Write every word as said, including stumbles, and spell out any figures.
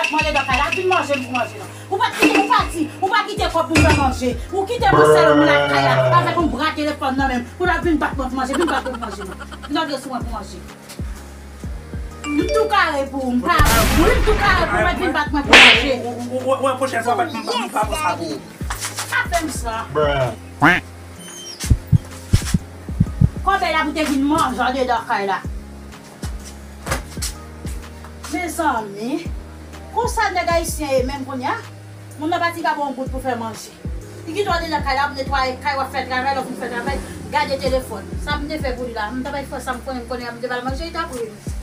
bat mwen dedan kay la, vin manje m pou manje non. Ou pa t kite, ou pa di, ou pa kite kòb pou m fè manje. Ou kite mwen sèl mwen lakay la, avèk yon bra telefòn nan men m, pou l ap vin bat mwen pou manje, vin bat mwen pou manje non. Vin antre sou mwen pou manje. M tou kare pou ou, m pa, wi, m tou kare pou ou, mèt vin bat mwen pou manje. Ou, ou, ou, ou, ou, pwochèn fwa, bat m, bat m pa konsa pou ou. Pa fè m sa. Kòbèy la pou te vin manje andedan kay la. Mezanmi, konsa nèg ayisyen ye menm kounye a? Moun nan pati pa ba w yon goud pou fè manje. Li kite w andedan kay la, w ap netwaye kay, w ap fè travay, lè w fin fè travay, gade telefòn. Sa m te fè pou li la? M ta bay fè sa m konnen, m konnen, m te ba l manje, li ta pri m.